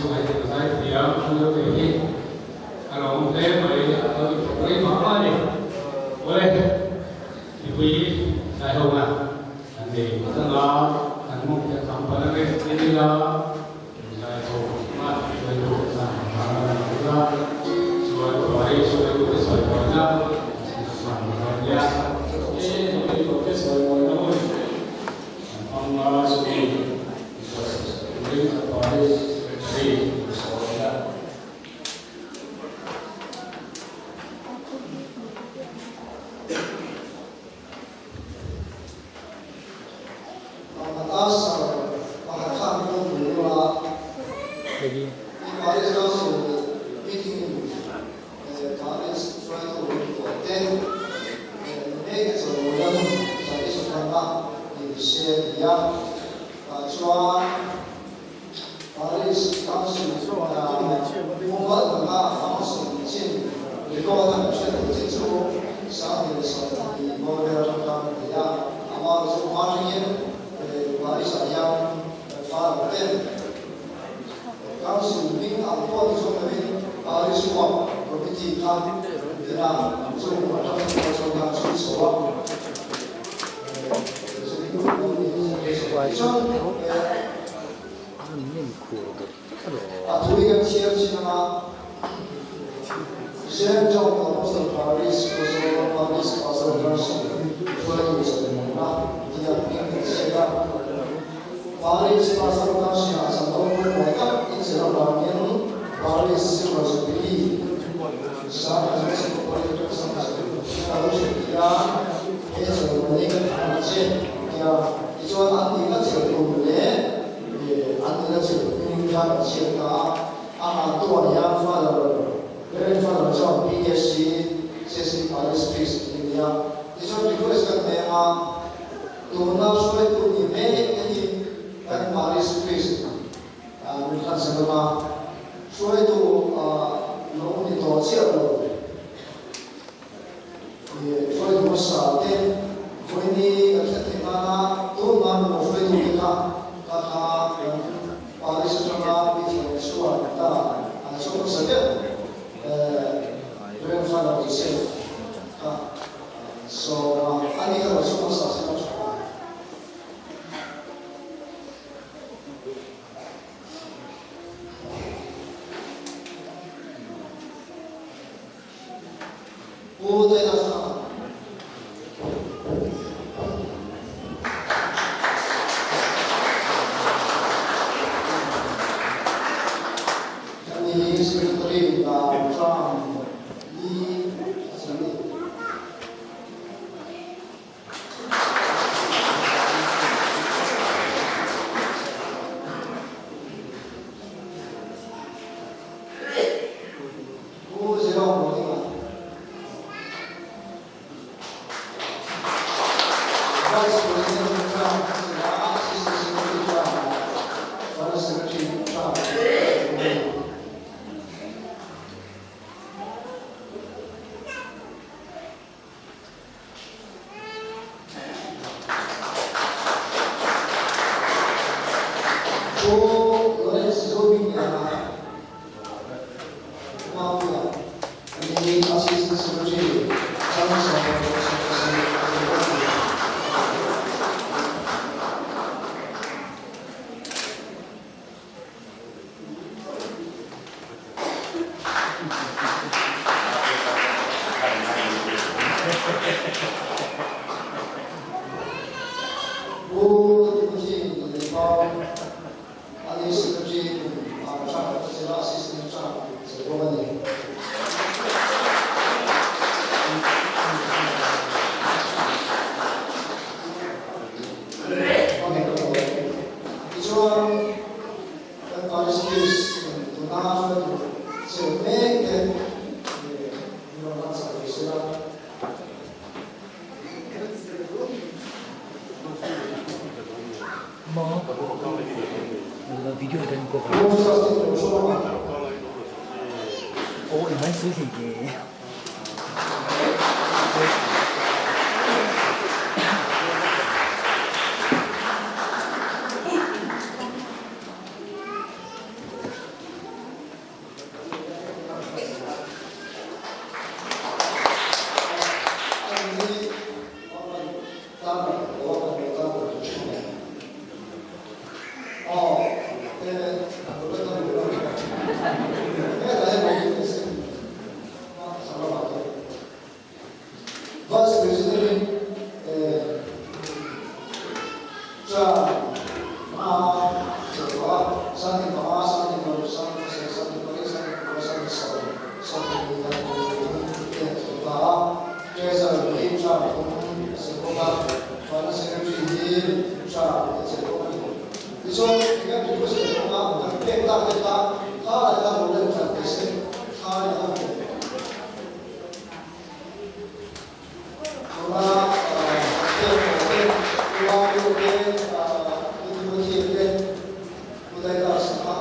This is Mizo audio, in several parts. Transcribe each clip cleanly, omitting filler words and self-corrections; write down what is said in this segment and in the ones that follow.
chhungah hian a zai thiam a lo ve hi a lawmawm hle mai, a lo inthawk rei mah mah a ni. Awle, mipui zaihawnga kan nei phawt anga kan mawng hi a tam palh ang e ti ila zaiho chunga hruaitu zan vang a lang ila chuan Paris hruaitute sawi mawina an chhun a dawn nia. E, hruaitute sawi mawina hun an hmang a, chumi turin Paris Secretary an sawi a. Pakhat a sar pakhat khan pawh tur ula i Paris Council meeting Paris hruaitu ram tuah te mek a chawi a Chinese atanga ni se a ti a tah chuan Paris Council mumal taka a function chin record a kan hriat theih chin chu 2020 bawr vel atang khan a ni a, amah chu hma thlengin Paris ah hian kan fa lo ten Council hming ang pawh ni zawk lovin Paris Work Committee kha din a, chung atang pawh chuan khan chhui chho a. Tichuan a thu hi kan chhiar chin anga Saint John the Apostle Parish Kosovo Parish Pastor Johnson hruaitu chawimawina tia hming kan chhiat a. Parish Pastor Council-ah chanvo pawimawh tak i chelh avangin Parish Silver Jubilee 1926 a lo hrilh ti a, he chawimawina hi kan thlan a che tia tichuan an nihna chelh tur leh an nihna chelh hming kha kan chhiat ta a, a hlantuah hian Father Rev Father John PKC CC Parish Priest tih a ni a, tichuan request kan nei anga tuna hruaitu ni mek te hi kan Parish Priest Min hlan sa dawm a, hruaitu lo ni tawh chiah lo i hruaitu hmasa te vawiini kan hriat theih nana tun hma min lo hruaitu te kha kha kha kan Paris atanga mi thlan chhuan ta an chhuak hmasa deuh Rev Father Joseph kha sawm a, ani kha lo chhuak hmasa se la tha. Pu Tainasa. Ani hi Secretary Dan Trump hi a si. Pu Jerome Rodinga, Vice President Trump sinah Assistant Secretary Trump ah Foreign Secretary Trump a um. Pu Lawrence Zohmingliana Mauia ni Assistant Secretary Changsawm Secretary a ni bawk a ni. Pu Timothy Lehpau, ani Secretary kum tha zira Assistant tha zel bawk a ni. Tichuan, kan Parish Priest in tuna hruaitu chelh mek te min rawn hlan sak ve sela. Pu Justin Rochhawma. request te pawh kha kan pek tak te kha kha lai kha lo len that ve se tha in a hmu. Tuna kan pek tawh te Pu Laltu te Pu Timothy te Pu Titus kha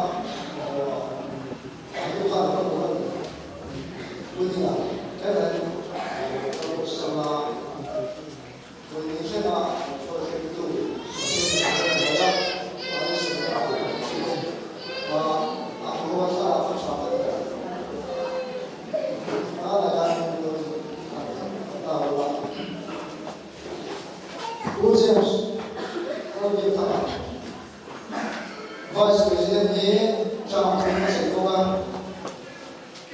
an pu khan ka hmu a ni. Pu Dinga kher in ka lo sam a. Vawiin thlenga hruaithlengtu Pathian kan la hnuai a, mahni sumna ah kan thin a, a hmuha thlarau ka tha ka ti a. Tunah hian min lo han ta ula. Pu James Lalbiakthanga, Vice President hi term thum a sawi bawk a,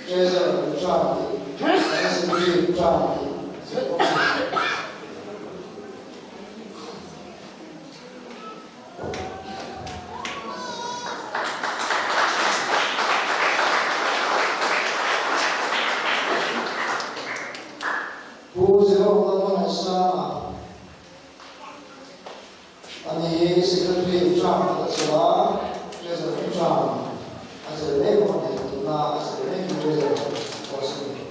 Treasurer term tih, Secretary term tih sawi bawk a ni. Pu Jerome Lalhmangaihsanga a ni, Secretary term a chelh a, Treasurer term a chelh mek bawk a ni, tuna a chelh mek hi Treasurer post a ni.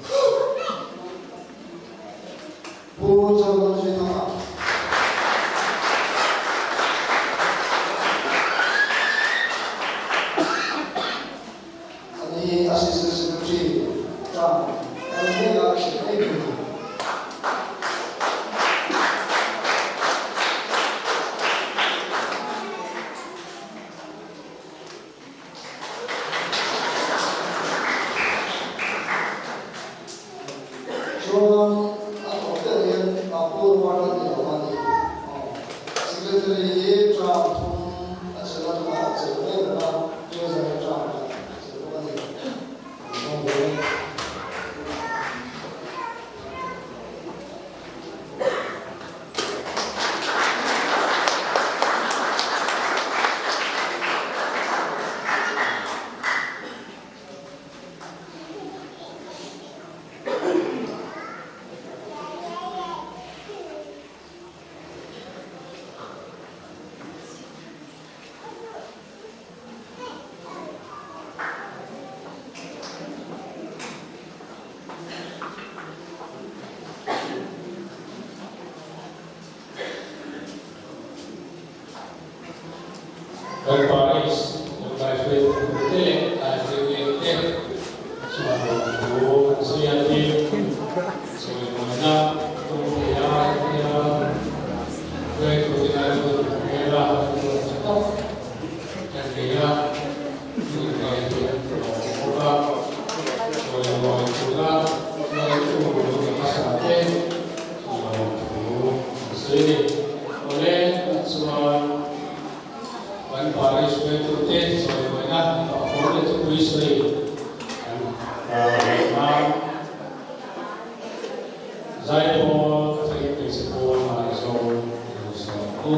Pu Zoramzuithanga. A ni Assistant Secretary Trump kal mek a hrilh mek a ni. Chuan a thawk deuh hian Pu Ruata ni lo a ni. Secretary hi term thum a chelh a, tunah a chelh mek reng a, Treasurer term khat a chelh bawk a ni. Kan Paris kan kaihruaitute leh kaihruaimekte chuan lawmthu an sawi a, tin, chawimawiina tum thei a, hetia hruaitute kaihruaitu hmela an ruat tha tak kan nei a, chu inhmeh hi an lawm bawk a, chawimawi tura hruaitu lo ni hmasa te lawmthu an sawi a ni. Awle, chuan kan parish hruaitute chawimawiina fahfawm leh thupui sawi kan hlawm a. Zaipawl Catholic Hmeichhe Pawl Ngaihzawn lo sawm u.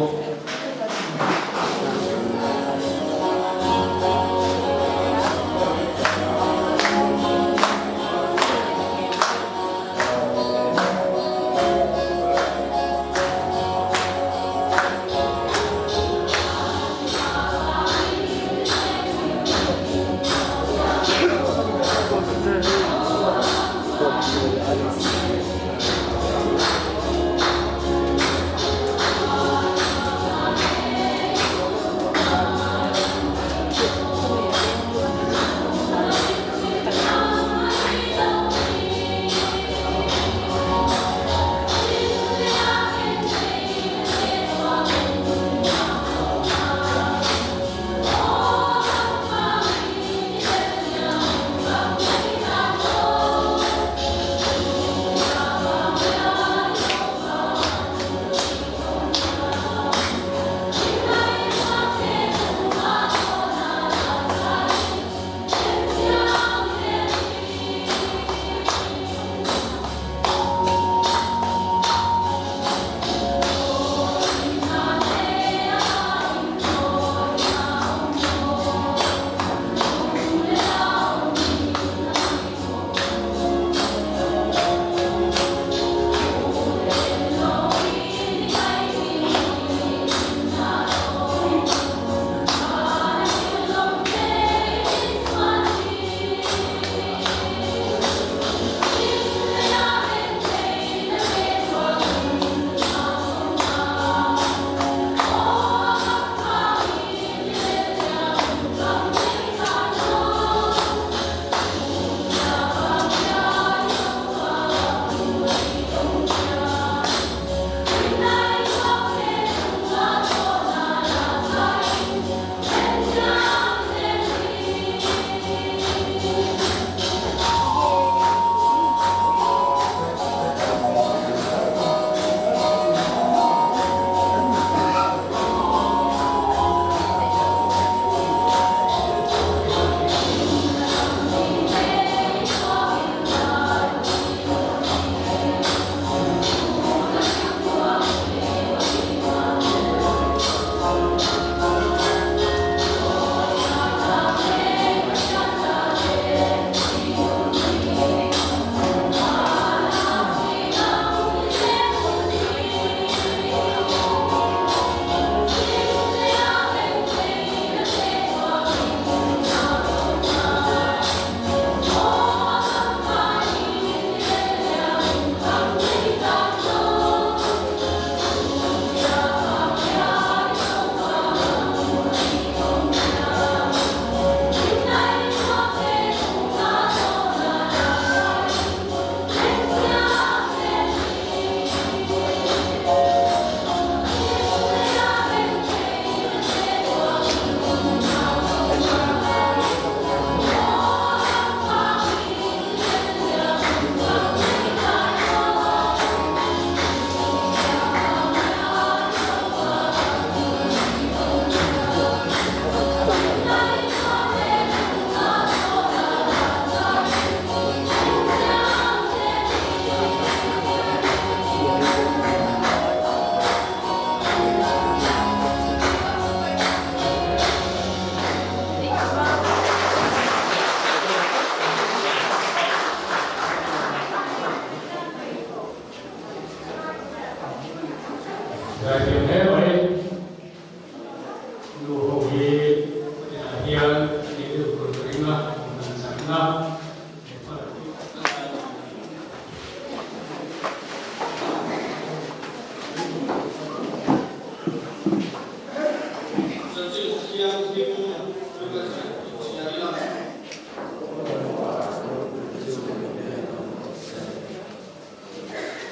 ka ziah i chhiar ila.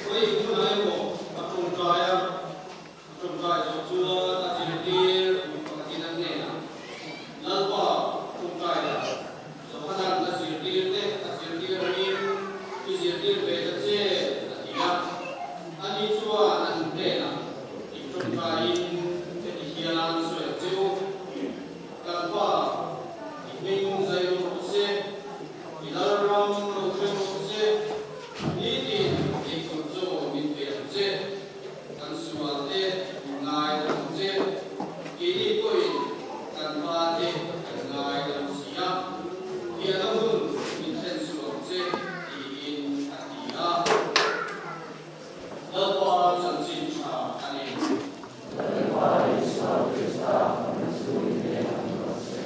Khawi hmunah emaw a tawngtai a, a tawngtai zawh chuan a zirtir mi pakhatin a hnenah, Lalpa, tawngtai la, Johanan a zirtir te a zirtir angin i zirtir ve ta che, a ti a. Ani chuan an hnenah, I tawngtaiin heti hian sawi ang che u, Kan Pa, i hming zai rawh se, i Lalram lo hre rawh se, Nitin eitur chaw min pe ang che, kan sual te min ngai lo ang che, keini pawhin kan pa te kan ngai lo si a, fiahna hun min thlen suh ang che tiin a ti a. Lalpa chanchin tha a ni. Lalpa Isua Krista min zui ve ang rawh se.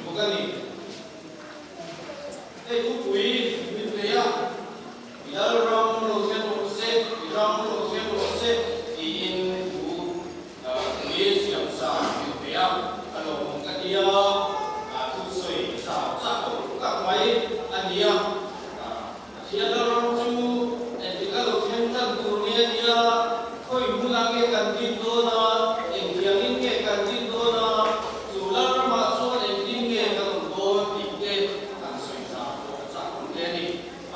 Bawk a ni. Hei thupui min pe a, I Lalram lo thleng rawh se, i ram lo thleng rawh se tiin thu pui siam sa min pe a, a lawmawm ka ti a, thusawi tha chak tawh tak mai a ni a. Pathian Lalram chu engtik a lo thleng tan tur nge a nia, khawi hmunah nge kan din dawn a, engtiangin nge kan din dawn a, chu Lalramah chuan engtin nge kan awm dawn tih te kan sawi tha pawh a chak awm hle a ni.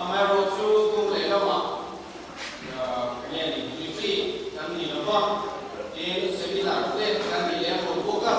Amaherawhchu kum leh lamah nge ni retreat kan ni lo va, tin seminar te kan ni lem lo bawk a.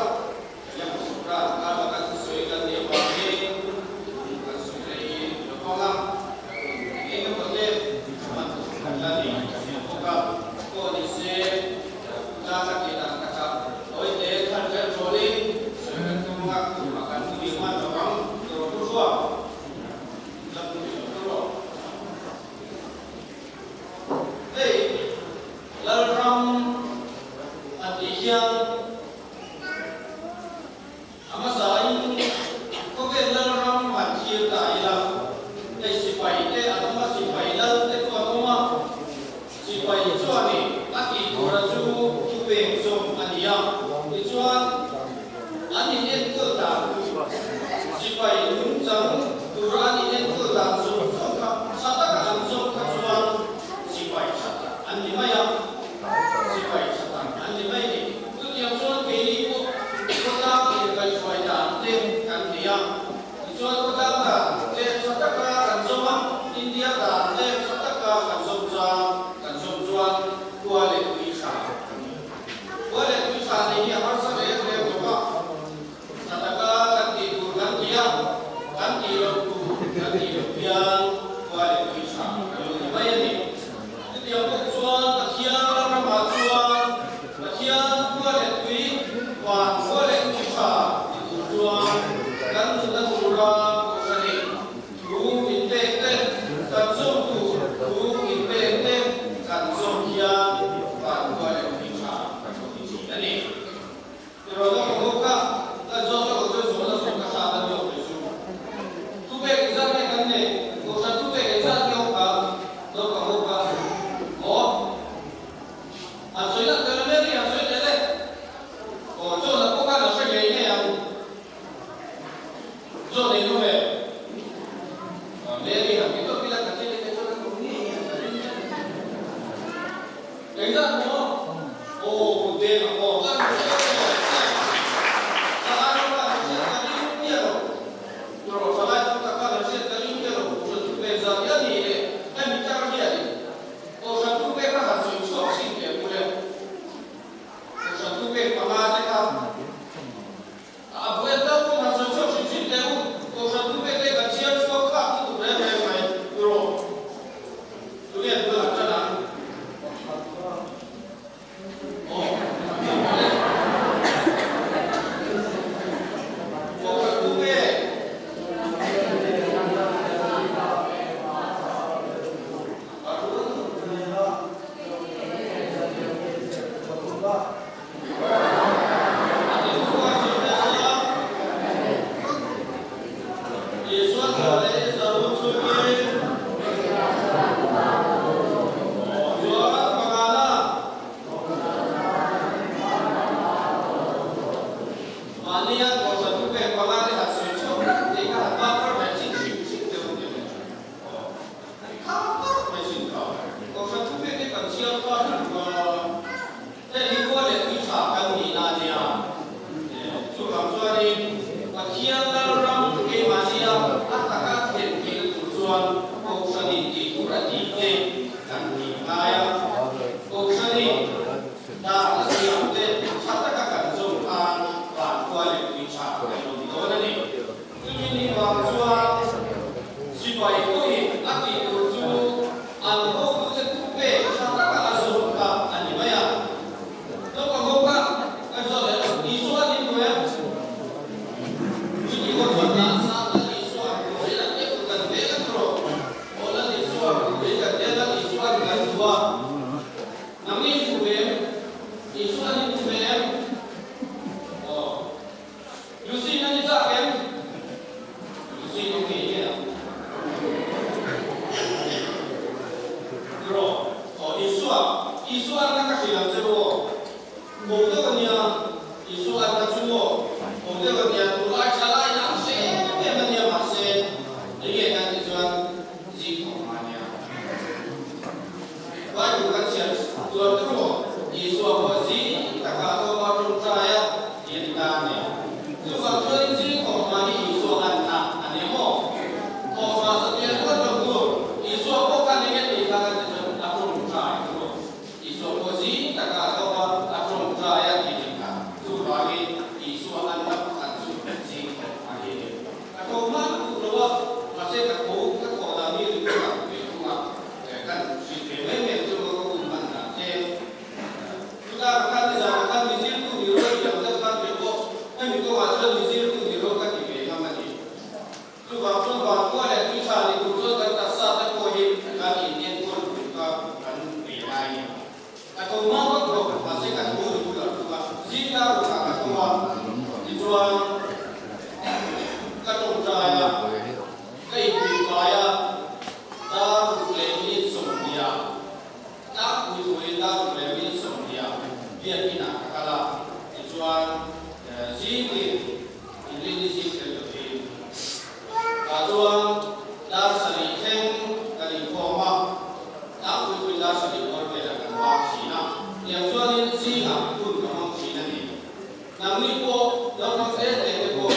Lalram a tih hian A hmasain khawvel Lalram han thlir ta ila, hei sipai te an awm a, sipai lal te chu an awm a, sipai chuanin a tih tura chu thupek zawm a ni a, tichuan an inenkawl dan tur, sipai nungchang tura an inenkawl dan zawng zawng kha tha taka an zawm kha chuan sipai tha tak an ni mai a. Sipai tha tak an ni mai ni. Chutiang chuan keini pawh khawtlang inkaihhruai dan te kan nei a. Tichuan khawtlang dan te tha taka kan zawm a, India dan te tha taka kan zawm chuan kan zawm chuan khua leh tui tha kan ni. Khua leh tui tha nei hi a harsa reng reng lo va, tha taka kan tih tur kan ti a, kan tih loh tur kan tih loh hian khua leh tui tha kan lo ni mai a ni. Chutiang bawk chuan Pathian ramah chuan Pathian khua leh tui, van khua leh tui tha ti tur chuan kan nunna tura Kohhranin thu min pek te, kan zawm tur thu min pek te kan zawm hian van khua leh tui tha kan lo ti thin a ni. Tiraw ka ho kha kan zawm ka ko chuan zawhna zawm ka hrat a ni awk leh chu. Thupek engzat nge kan nei? Kohhran thupek engzat nge awm kha? Naupang ho kha aw han sawi lah tel a Mary han sawi tel e. Aw John-a pawh khan a. Mahnia kohhran thupek panga te han sawi chhuak reng tih kha han bak kar mai chin hrim hrim deuh a ni le. Aw, a ni kha kar mai chin kha. Kohhran thupek hi kan chhiar kha hrim kha. Hei hi khua leh tui tha kan nihna a nia. Chuvang chuanin Pathian Lalram keimahnia a taka thlen theihna tur chuan Kohhranin tih tur a tih te kan tih ngai a. Kohhranin dan a siam te tha taka kan zawm khan van khua leh tui tha kan awm dawn a ni. Chumi ni vang chuan sipai pawhin a tih tur chu an hotute thupek tha taka a zawm kha a ni mai a. Naupang ho kha kan zawt leh lo, Isua an inhmu em? Chumi ho chuan dan sang Lal Isua an hmu in an ep kan ve kan rawh. Aw Lal Isua an hmu in kan tia Lal Isua an kan hmu a. Nang i inhmu ve em? Isua an inhmu ve em? Aw. Lucy na ni chak em? Lucy pawh ngei ngei ang. Rawh. Aw Isua, Isua an na ka hrilh ang che u aw. Ko deuh a nia, Isua an na chu maw? Ko deuh a nia, tunlai tha lai ang hre em em a nia mahse eng nge kan tih chuan zing thawk hma a nia. Bible kan chhiar chuan te maw Isua pawh zing takah tlawma tawngtai a ti a ni ta a ni. Chuvang chuanin zing thawhhma hi Isua an na a ni maw? Thawhhma satliah ruat lo tur Isua pawh khan eng nge tih kha kan ti chuan a tawngtai maw? Isua pawh zing takah tlawma a tawngtai a ti ni kha. Chuvangin Isua an na pakhat chu zing thawhhma hi a ni. Ka tho hma lutuk lo a, mahse ka tho ka thawh dan hi ringawt a ve thung a, kan hrilh ve mai mai chu ka hun hman dan te. Chutah ka khan nizanah khan mi zirtu ni rawh tih ang deuh khan kei pawh hemi kawngah chuan mi zirtu ni rawh ka ti ve ngam a ni. Chuvang chuan vankhua leh tuitha ni tur chuan kan taksa te pawh hi kan inenkawl tur kha kan nei lai a ni. Ka tho hma vak lo, mahse ka tho ri bulah thung a, zingkar rukah ka tho a, tichuan ka tawngtai a, ka inpuikai a, dar ruk leh minute sawmhnih tlangpui thuin dar ruk leh minute 20 biakinah ka kal a, tichuan zingin inrinni zing tel lovin tah chuan dar sarih thleng kan inkhawm a. Tlangpuipui dar sarih bawr velah kan bak thin a, tiang chuanin zingah hun ka hmang thin a ni. Nangni pawh naupang te te te pawh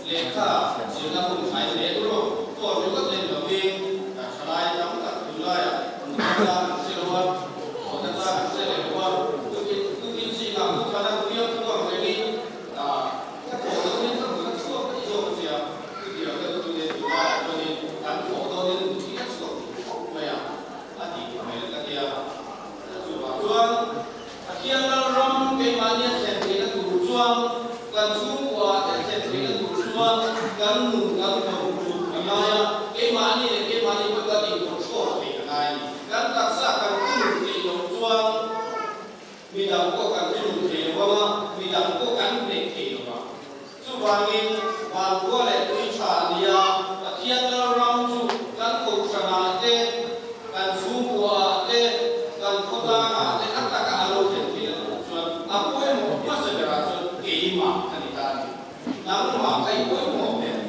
lehkha zirna hun thlai hle ru phone ringawt en lovin thalai tam tak tunlaiah mutna chang an hre lo a, thawhna chang an hre leh lo a, tukin zingah hun thlana fiam thuang rengin ka thawh dawnin ka mut a chhuak daih zawk a tia, chutiang deuh chu nen tunlaiah chuanin kan thawh dawnin mut hi a chhuak duh khawp mai a, a tih hmel ka tia. Chuvang chuan Pathian Lalram keimahnia thlen theihna tur chuan kan chhungkuaah te thlen theihna tur chuan kan nun kan hlo tur a ngai a, keimahni leh keimahni pawh kan incontrol theih a ngai a ni. Kan taksa kan thunun theih loh chuan Midang pawh kan thunun thei lo ang a, midang pawh kan hnek thei lo ang. Chuvangin, vankhua leh tui tha nia Pathian Lalram chu kan kohhranah te, kan chhungkuaah te, kan khawtlangah te a taka a lo thlen theih a tur chuan a pawimawh hmasa berah chuan keimah ka ni ta a ni. Nangmah ka i pawimawh ber.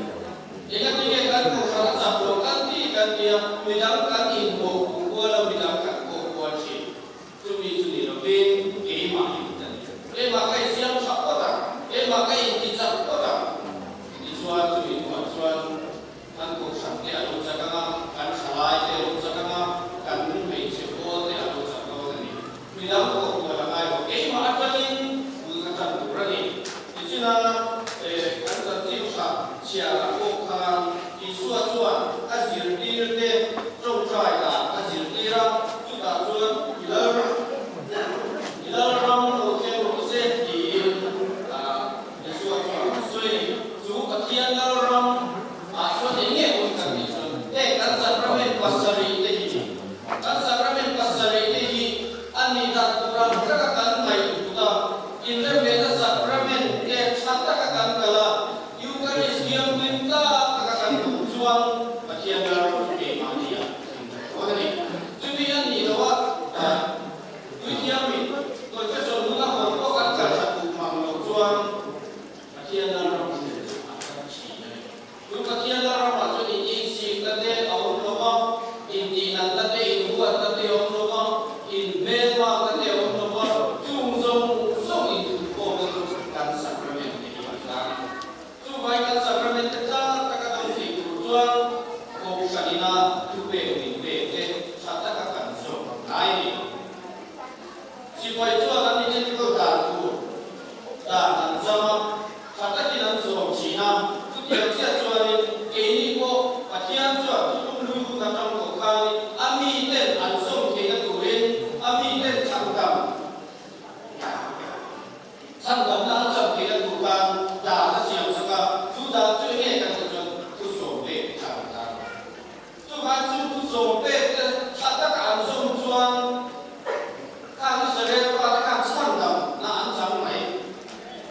Engatinge kan kohhran a chak lo kan ti kan tia, midang kan inhawh kual a, midang kan kawh kual thin. Chumi chu ni lovin keimah hi ka ni. Keimah ka insiam tha phawt ang, keimah ka intichak phawt ang. Tichuan chumi hnuah chuan kan kohhran te a lo chak ang a, kan thalai te a lo chak ang a, kan hmeichhe pawl te a lo chak dawn a ni. Midang pawh kual a ngai lo, keimah atangin bul ka tan tur a ni. Tichina kan chanchin tha chhiarah pawh khan Isua chuan a zirtir te tawngtai dan a zirtir a, chutah chuan i lal i lal ram lo thleng rawh se tiin Isua chuan a sawi a ni. Chu Pathian lal ram ah chuan eng nge awm kan tih chuan heng kan sacrament pasarih te hi kan sacrament pasarih te hi a nih dan tur ang taka kan ngaihhlut a, inremlehna sacrament te tha taka kan kal a, Eucharist thianghlim tlak taka kan duh chuan Pathian ral chu keimahni ah a inṭhat dawn a ni. Chumi a nih loh a, tui thiangmi confession huna hawn pawh kan kalhṭhat duh mang loh chuan Pathian ral Chhandamna an cham theihna tur khan dan a siam sak a, chu dan chu enge kan tih chuan thusawm pek kha a ni ta. Chuvang chu thusawm pek te tha taka an zawm chuan khang Israel fate khan chhandamna an chang mai.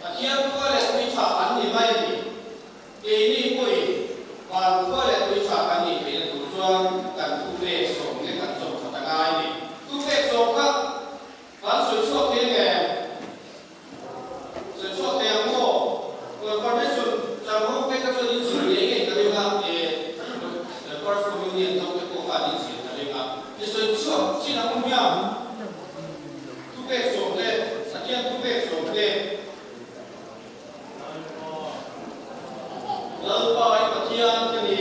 Pathian khua leh tui tha an ni mai a ni. Keini pawhin van khua leh tui tha kan nih theihna tur chuan kan thupek sawm te kan zawm that a ngai a ni. Thupek sawm kha kan sawi chhuak thei nge? Sawi chhuak thei ang maw? Confirmation chang ho te kha chuan in zir ngei ngei ka ring a, e First Communion ho te pawh khan in zir ka ring a. I sawi chhuak chin ang u hmiang. Thupek sawm te, Pathian thupek sawm te. Lalpa i Pathian ka ni.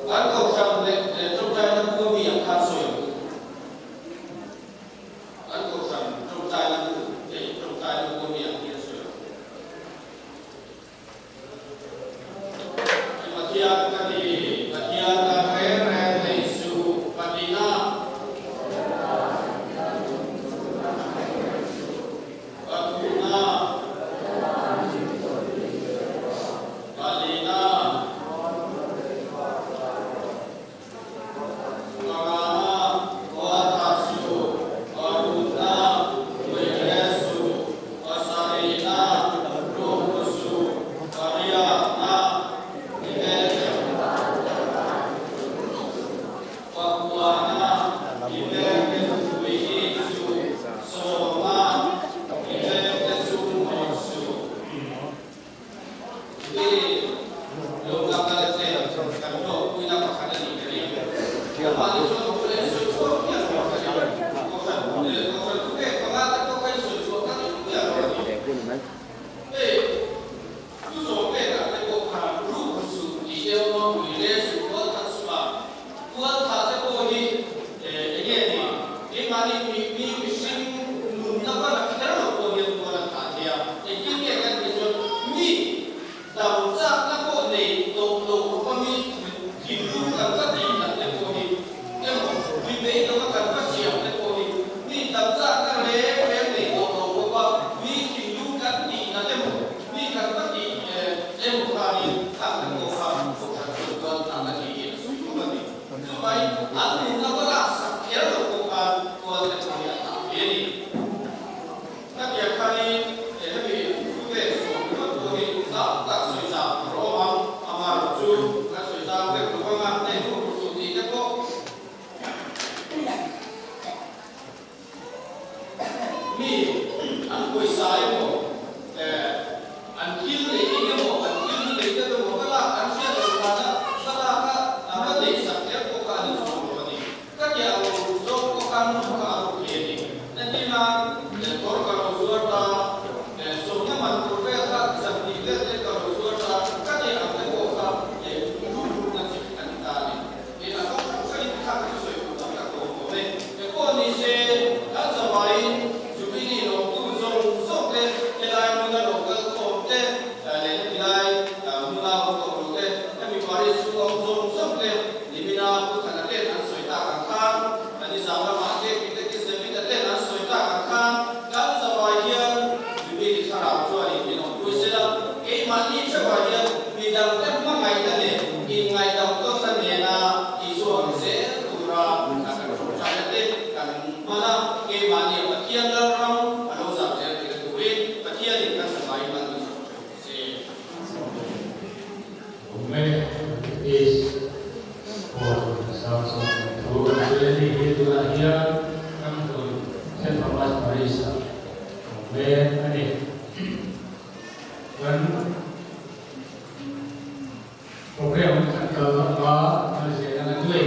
Kan kohhran leh tawngtaina bu ami ang khan sawi ang u. Kan kohhran tawngtaina bu leh tawngtaina bu ami ang hian sawi ang u. I Pathian ka ni, Pathian ka reng reng nei suh ka ti na. Ka thu na. Ka li na. Dam chakna pawh nei tawh lo khawpa mi thinlung kan va tih nat te pawh hi emaw, mi beidawng a kan va siam te pawh hi mi dam chakna reng reng nei tawh lo khawpa mi thinlung kan tih nat emaw, mi kan va tih emaw khanin khang te pawh kha kohhran chuan tual thah a ni hi a sawi khawp a ni. Chuvai an nunna va laksak kher lo pawh khan tual te pawh hi a thah ve a ni. Ka tiang khanin hemi thupek sawm ringawt pawh hi tak tak sawi zam a rawm ang, amaherawh chu kan sawi zam vek lo vang a, hei ru ru suh tih te pawh mi an pawisa emaw an thil neih eng emaw an thil hlu neih deuh emaw va lak an hriat loh vana va lak a va neih sak kher pawh kha a ni chuang lo a ni. Ka ti ang lo zawk pawh khan hmun kha a ru thei a ni. Entirnan, kawr ka lo zuar ta, sawmna man tur vel kha zahnih vel te ka lo zuar ta, ka ti ang te pawh kha rum rumna chi a ni ta a ni. A kawng hrang hrangin kha ka sawi tur tam tak a awm awm e. Engpawh ni se, kan zavaiin Jubilee lawmtu zawng zawng te, helai hmuna lo kal khawm te leh heti lai hmuna awm tawh lo te, hemi Paris chhunga awm zawng zawng te, Nimina Pu Thana ten an sawi tak ang khan, ani zan lamah te Kite Zevita ten an sawi tak ang khan, kan zavai hian Jubilee thlarau chuanin min awmpui sela, keimahni theuhah hian midangte hmangaihna leh inngaihloh tawkna nena Isua ang zel tura kan ṭawngṭaina te kan hman a, keimahnia Pathian Lalram a lo zam zel theihna turin Pathianin kan zavaiin an min zawh ṭheuh se. Awm e, East Pawl sang sawm thu kan sawi a nih hi tunah hian kan hmun Saint Thomas Parish ah awm mek a ni. Kan program kan kal lama kan zir ang a nuai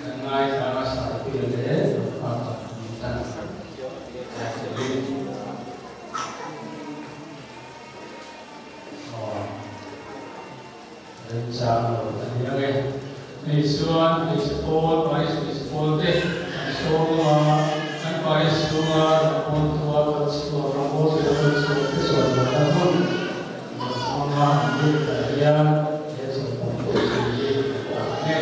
kan ngaithla a Saipuia leh Lungphaka min tan a. Aw, remchang lo a ni ang e. Hei chuan hmeichhe pawl, Paris hmeichhe pawl te an sawm a, an Paris chhunga rawngbawltu a kal chhuak, rawngbawltu a kal chhuak te chuan lohna hun an hmang a, an lut tah hian he chawlhpawlh pawh hi a ang e.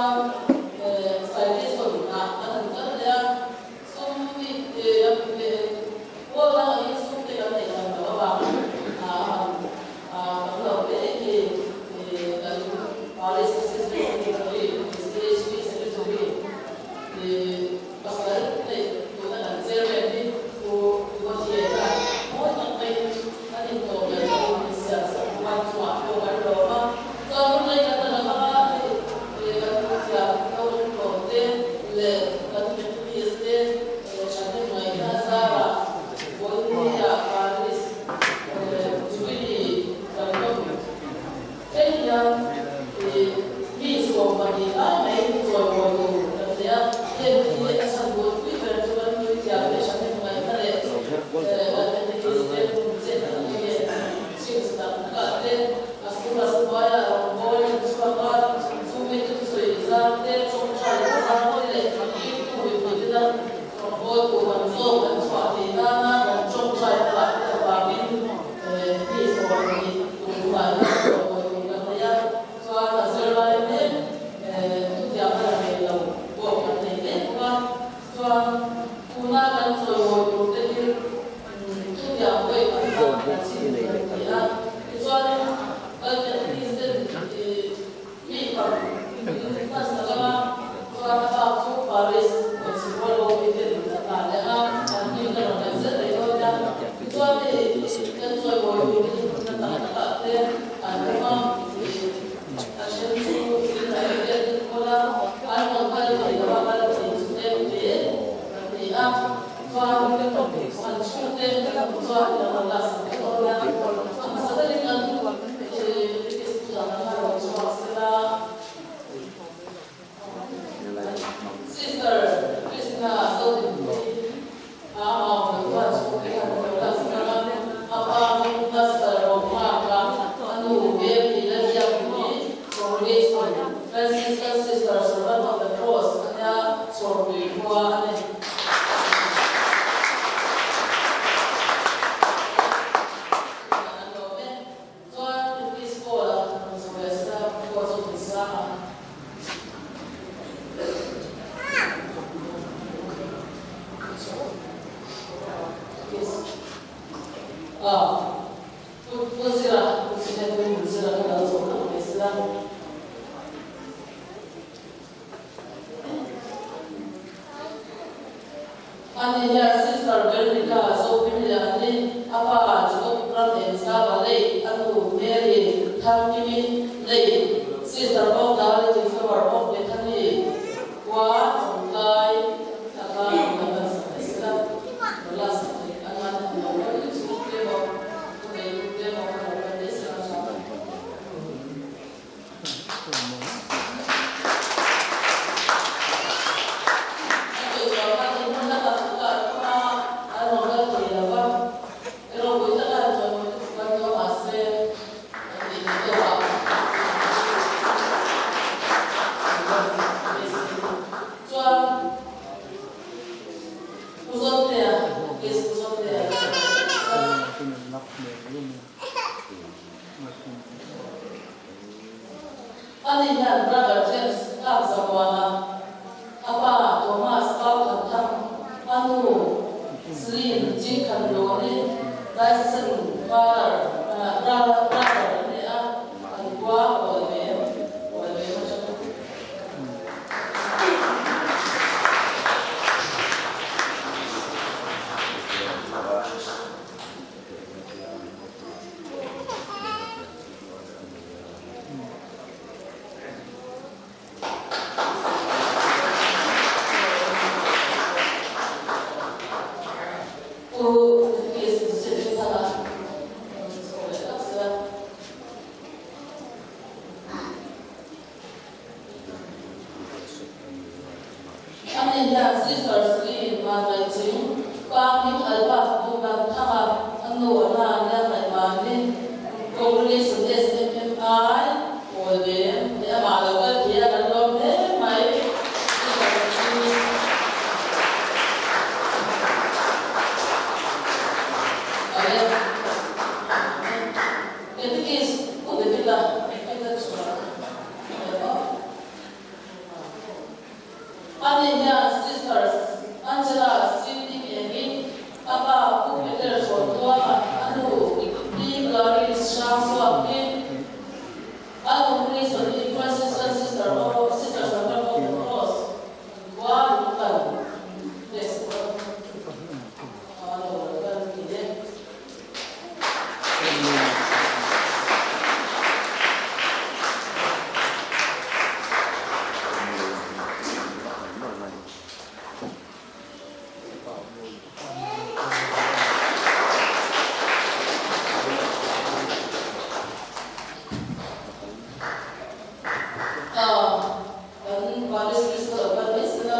Chuan Sailison ah kan han kal leh a, sum hi Pawl dang angin sum te kan neih tam loh avangin a han tam lo hle hi kan Parish Assistant Secretary, CHP Secretary pasal neih tuna kan chairman hi Pu Ruathiana mawi tak maiin an intawm leh loh min siam sak bawk a, chungah pawh kan lawm a. Chuan hun rei kan la lam anga hei kan hmuthiam ho hlawm te leh kan Methodist te thahnem ngaihna zarah Vawinia Paris Jubilee kan lawm thleng hian mi 12 lai mai chawimawi tur kan nei a, heng hi a chhan bulpui ber chu kan hmuthiam te thahnem ngaihna leh kan Methodist te hun chet ang nge chhim tak takah te A sum a hnuaia rawngbâwl in chhuak a, chu mite thusawi zâr te, ṭawngṭai a zâr te leh thiltu mipuitena rawngbâwl tur ang zawk an chhuah theih nâna kan ṭawngṭai phah te avângin mi 20 tum hnuai hian rawngbâwl tur kan nei a, chuan a zirlai mek thutiang a la nei lo pawh kan nei mek bawk a, chuan tuna kan chawimawi tur te hi Chutiang vawi khatna kan chim tur a ni a, tichuanin kan Methodist-ten mi pang hmasa lama chuan a bak chu Paris Kawchhim rual ho miten a tlan leh a, an hming ka rawn ngaih zet mai dawn nia. Tichuan hei kan chawimawi turin na tak takah te an awm a, a then chu in a ei vel te kawl a, an rawn kal thei lo a, kal thei chu tlem te an ni a. Chuan an chhungte chuan an rawn la sak vek dawn a, a hmasa berin an British dang an rawn chhuak sela. Sister Krishna Zodinpui a mau lo chuan chhungte khan an rawn la sak a, a pa chu Pastor Rohmaka, a nu Mary Lalbiakpui, Congregation Franciscan Sister Servant of the Cross ania chhawrpui khua a ni. Ani hian Sister Veronica Zopimlian hi a pa Jacob Ramengzava lei a nu Mary Tharkimi lei Sister Bawngdali Jennifer Bawng Bethany khua Chawngtlai taka nula kan sak leh sela nula sak leh an man han lo kal chhung te maw thu nei tu te maw kan lo kal mai sela tha. Ani hian Brother James Tlakzamuana, a pa Thomas Pauthanthang, a nu Celine Chingkhanlawni, Diocesan Father, Brother an ni a, an khua Kawlvem, Kawlvem atanga. Pu Chris Zirthanga rawn chho leh tak se. Ani hian Sister Sri Vanlaiching pa hming Alpha Fatu Thanga a nu a hna nia ngaih vangin Congregation SMMI pawl ve leh amah lo kal thei a kan lawm hle mai. Sister Sri. Awle. Catechist Pu David-a David-a chhuah. Ani hian Sister Angela Sydney Eng-i, a pa Pu Peter Chhawntuama, a nu Pi Clarice Hrangsuaki, a nu Prison-i Franciscan Sister of Sisters of the Cross khua Lungkal Test a lo kal ni e. Kan Paris Kristo lo kal mai sela,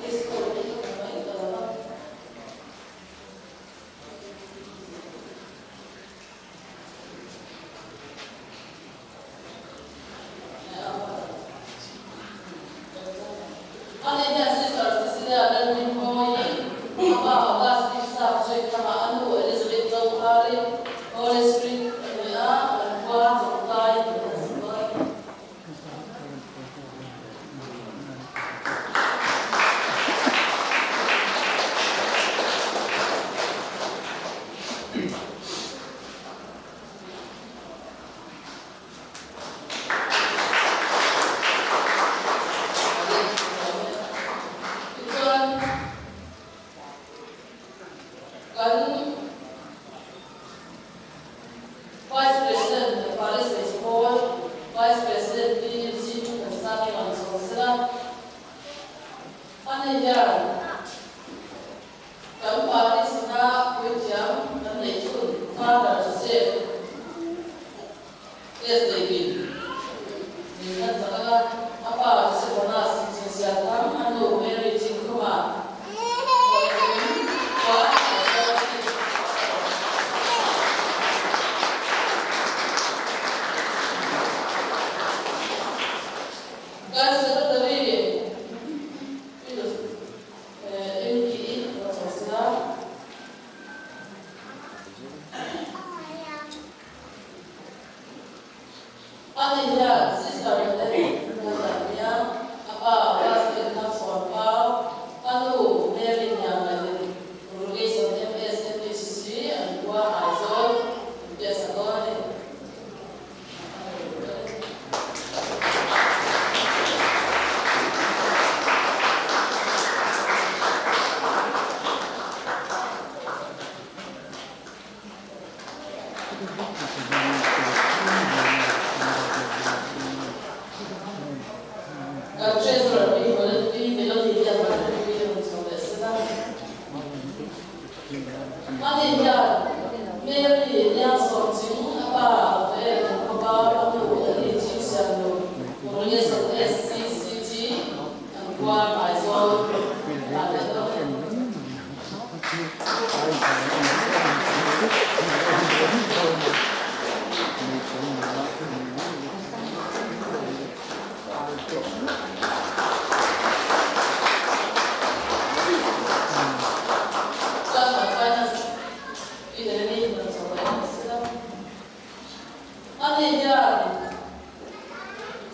Kristo hi ka hmu mai ta lo va. Ani hian Sister Cecilia Lalhmingmawii, a pa Augustine Sap Zuithanga, a nu Elizabeth Zophari, Holy Spirit a ni a, an khua Chawngtlai in an zuk a. Tichuan, kan Vice President Paris Hmeichhe Pawl Vice President Pi Lucy Thuthansang i rawn chho sela, ani hian Kan Paris ina puithiam kan neih chhun Father Joseph S. David min hlan tak ang a, a pa Joseph Onas chinsiah tham a nu Mary Chingkhuma pawhin khua a zawt a ni. Kan Secretary Philip Ani hian Sister Helen Laldarnia, a pa Augustine Thangsawn Pau, a nu Mary Hniangailin Congregation MSMHC an khua Aizawl an biasa dawn a ni. Kan Treasurer Pi Helen Pi Melody hian Malpui a rawn chho leh sek a. Ani hian Mary Liangsawmching a pa Rafael Thangkhawpa a nu Eli Chingsiamnu Congregation SCCG an khua Aizawl ah leh dawn a ni. Chuan kan finance i Heleni rawn chho leh ang sela. Ani hian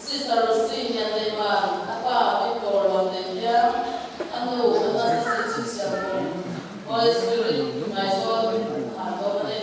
Sister Rosy hian Lehman a pa Victor lo nei hian a nu Anastasia Chhingsiamkawng Holy Spirit Ngaizawl a dawn a ni.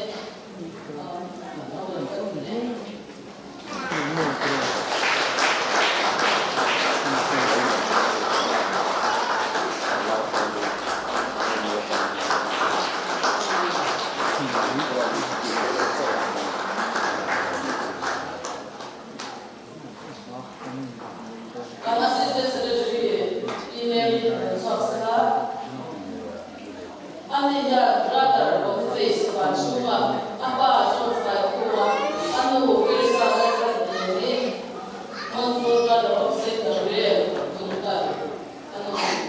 Kan Assistant Secretary Pi Mary rawn chhuak sela, ani hian Brother Boniface Vanchhunga a pa John Saikhuma a nu Teresa Lalrawn nen hi Montfort Brother of Saint Gabriel Duncan a nu an awm.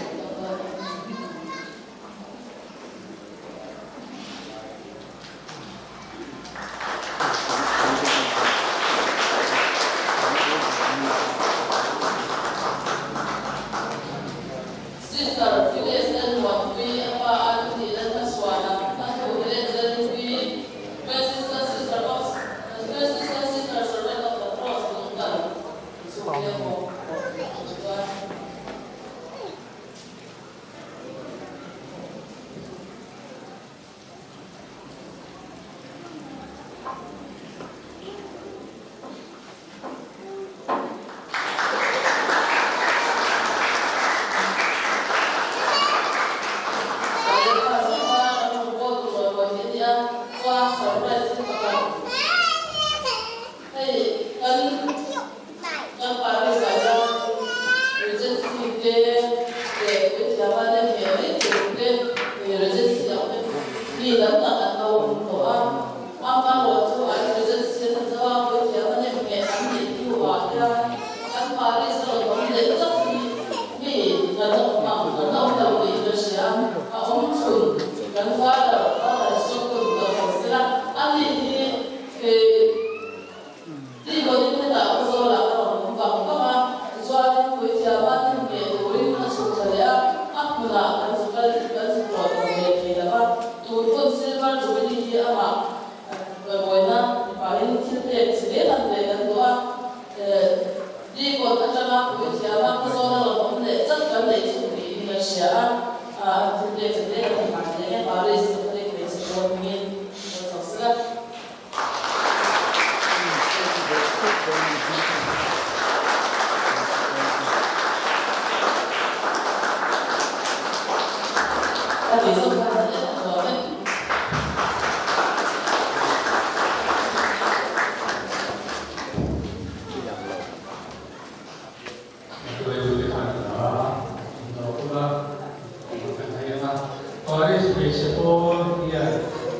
Sister Phyllis Lalmuanpuii a pa a thu nih Lalhmachhuana a nu Helen Lalhlui. Veng leh Puithiama nem hmel mai tur te Regency ang te mi tam tak an lo awm tawh a. Amaherawh chu an Regency a zo a, Puithiama nem hmeh an nih hnuah hian an Paris a rawn awm leh chauh hi mi kan awm ang kan awm lo tih ka hria. A awm chhun kan father, father Stockton ka awm sela, ani hi Ti dawtin hetah Khawzawlah ka rawn awm vang vang a, tichuanin puithiama hnim ngheh turin a chhuk thla leh a, a hmunah kan zu kal kan zu tlawh tawh ve thei lo va, tun hun Silver Jubilee hi amah buaina ni pahin thil pek chi vel ang ve kan duh a, Di kawt atanga puithiama Khawzawla rawn awm leh chat kan neih chhun niin kan hria a, thil pek chi vel ang hman leh nge Paris Catholic hmeichhe pawl hmingin rawn chho sela. Hruaitute khan hla an dawk ula, an kan thei ang a. Paris hmeichhe pawl hian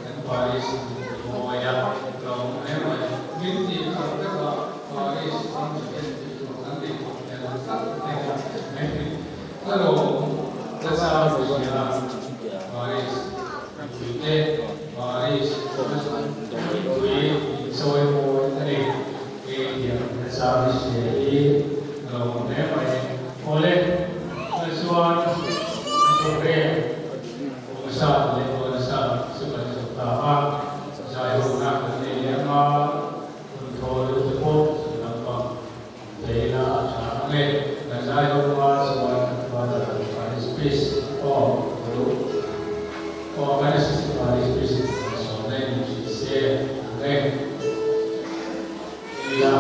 kan Paris min ti mawi a, tlawm hle mai. Min tih tak takah Paris ram chanchin tih tur kan nei tawh hmel tak mai a. Ka lawm nasa hria Paris mipuite, Paris mipui inchawi mawi a ni. Hei hian nasa hria hi ka lawm hle mai. Awle, tunah chuan kan program Awmsa leh Awnsa chu kan zawh ta a, zaihawnna kan nei leh ang a, hun thaw deuh te pawh chu lampang theihna a tha ang e. Kan zaihawn hma chuan kan Father Paris Priest aw.